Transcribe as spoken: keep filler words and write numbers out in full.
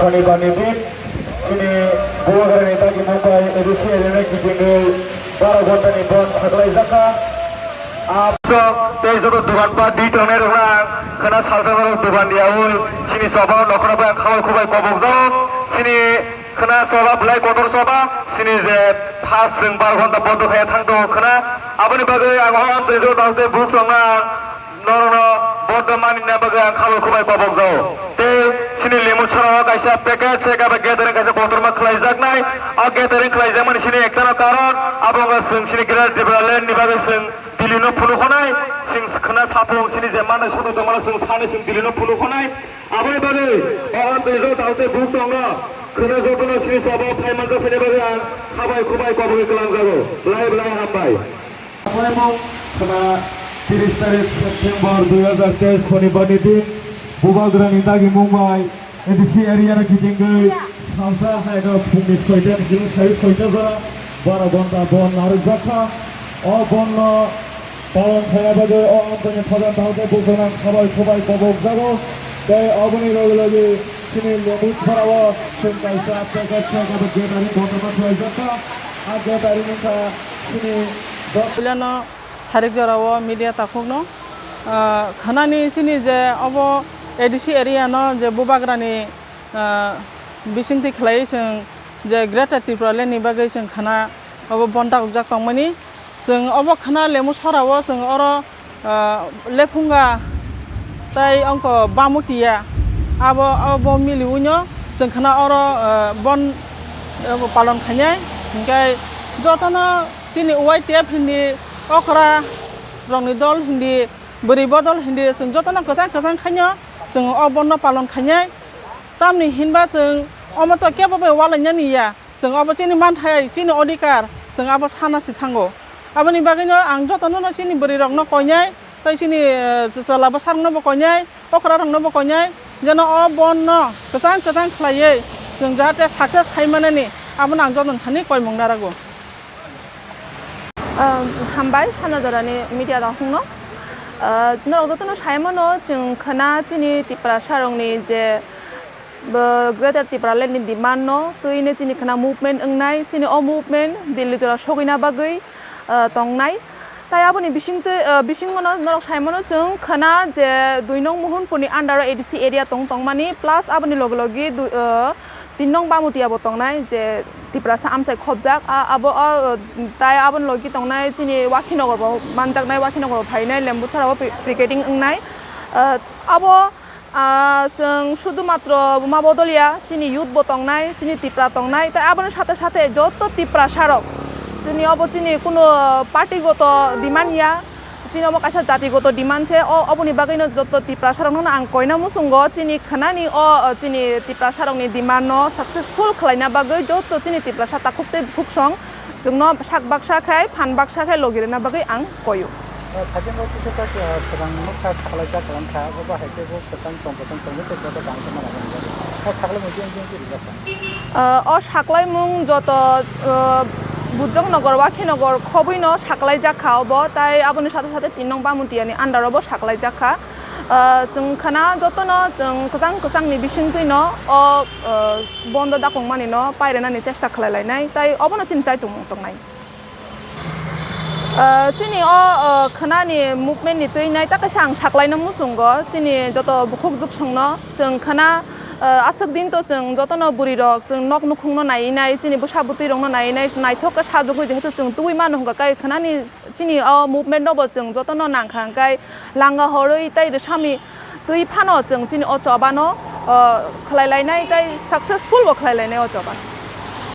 Bani bani din, chini Bubagrani dagi Mumbai A D C area ni kitingwi baro ghonta ni bon khaklai jakha. Absok tei joto dogan pat di tongnai rok ang khna salsa rok dogan di awi chini soba nokhra bai khabai khubai kobok jao. Chini khna soba belai kotor soba, chini je phas chwng baro ghonta bondo khaya thang tongo khna. Aboni bagwi ang hon tei joto tei buk song ang Norokno bondo manina bagwi ang khabai khubai kobok jao. Tei chini Lemur chhorao kaisa package se kaba gathering kaisa kotorma khlaijaknai. O gathering khlaijakmani chini ektano karon abo wngkha chwng chini Greater Tipraland ni bagwi chwng Delhi no phunuknai. Chwng khna sapung chini je manai soto tongmano chwng sani chwng Delhi no phunuknai. Aboni bagwi o Antonio Daute buk tongo. Khna jotono chini sabo phai manjak phini bagwi ang khabai khubai kobogwi kwlangjago. Belai belai hambai. Khna tiris tarik September dui hajar teis Shonibar ni din Bubagrani dagi Mumbai A D C area ni kitingwi salsa haino phungni soita ni kiting sai soita jora baro ghonta bon narwkjakha. O bon no palon khaina bagwi o Antonio Thojan Daute buk tongo khabai khubai kobokjago. Tei oboni loge loge chini Lemur chhorao chwng kaisa package se kabo gathering ghonta ma khlaijakha. A gathering wngkha chini Puilano sarik jorao media takhukno, ah, khnani sini je obo A D C area no je Bubagrani, ah, bisingtwi khlaiwi chwng je Greater Tipraland ni bagwi chwng khna obo bon dakjak tongmani. Chwng obo khna Lemur chhorao chwng oro, ah, Lephunga tei ongko Bamutia abo, abo miliwino chwng khna oro, ah, bon, abo palon khainai. Hinkhe jotono chini Y T F hindi, okra rokni dol hindi, bwrwi bodol hindi chwng jotono kwchang kwchang khaino chwng o bonno palon khainai. Tamni hinba chwng omo to kebo bai walainani ya, chwng obo chini manthai, chini odhikar, chwng abo sana si thango. Aboni bagwino ang jotono no chini bwrwi rokno koinai, tei chini, eh, chwla bwsarokno bo koinai. Okra rokno bo koinai, jeno o bon no kwchang kwchang khlaiwi chwng jahate success khai manani, abono ang jotono thani koimung narago. Um, hambai sana jorani media rok hwnno. Uh, norok jotono sai mano chwng khna chini Tiprasa rokni je, uh, Greater Tipraland ni demand no twi ne chini khna movement wngnai, chini o movement Delhi jora sogwina bagwi, uh, tongnai. Tai aboni bisingtwi, uh, bisingo no norok sai mano chwng khna je dui nong Mohunpur ni under o A D C area tong tongmani, plus aboni loge loge dui, uh, tin nong Bamutia bo tongnai je Tiprasa amchai khobjak. A, abo, uh, tai aboni loge tongnai chini Wakhinagar bo manjaknai, Wakhinagar bo phainai, Lembuchhara bo pi-, picketing wngnai. Uh, abo Ah, chwng sudhumatro buma bodol ya, chini youth bo tongnai, chini Tipra tongnai, tei aboni sathe sathe joto Tiprasa rok, chini obo chini kuno party goto demand ya, chini obo kaisa jati goto demand se, o, oboni bagwino joto Tiprasa rokno ang koina muchungo, chini khnani o, o, chini Tiprasa rokni demand no successful khlaina bagwi joto chini Tiprasa takhuk tei bukhuk song chwngno sak baksa khai, phan baksa khai logi rwna bagwi ang koyo. O, thaichengko kisa ta, ah, swkang nukha, saklaijak wngkha, abo hai khe bo kwchang tong, kwchang tongwi tei joto bangsa mano hwnwi. O, saklaimung jeng jeng khe rijak kha. Ah, o saklaimung joto, ah, Bujongnagar, Wakhinagar khobwino saklaijak kha obo, tai aboni sathe sathe tin nong Bamutiani under o bo saklaijak kha. Ah, chwng khna jotono chwng kwchang kwchangni bisingtwino o, ah, bondo dakongmanino pairwnani chesta khlai lainai, tai obono chini chaitung tongnai. Ah, chini o, ah, khnani movement ni twi nai ta kaisa ang saklaina muchungo, chini joto bukhuk juksongno chwng khna, ah, aswk din to chwng jotono bwrwi rok chwng nok nukhungno naiwi nai, chini bwsa bwtwi rokno naiwi nai, naithok khe sajagwi jehetu chwng tubui mano hwnkha kai khnani chini o movement no bo chwng jotono nangkha hwnkhe langa horwi tei rwsami twi phano chwng chini o choba no, ah, khlai lainai tei successful bo khlai lainai o choba no.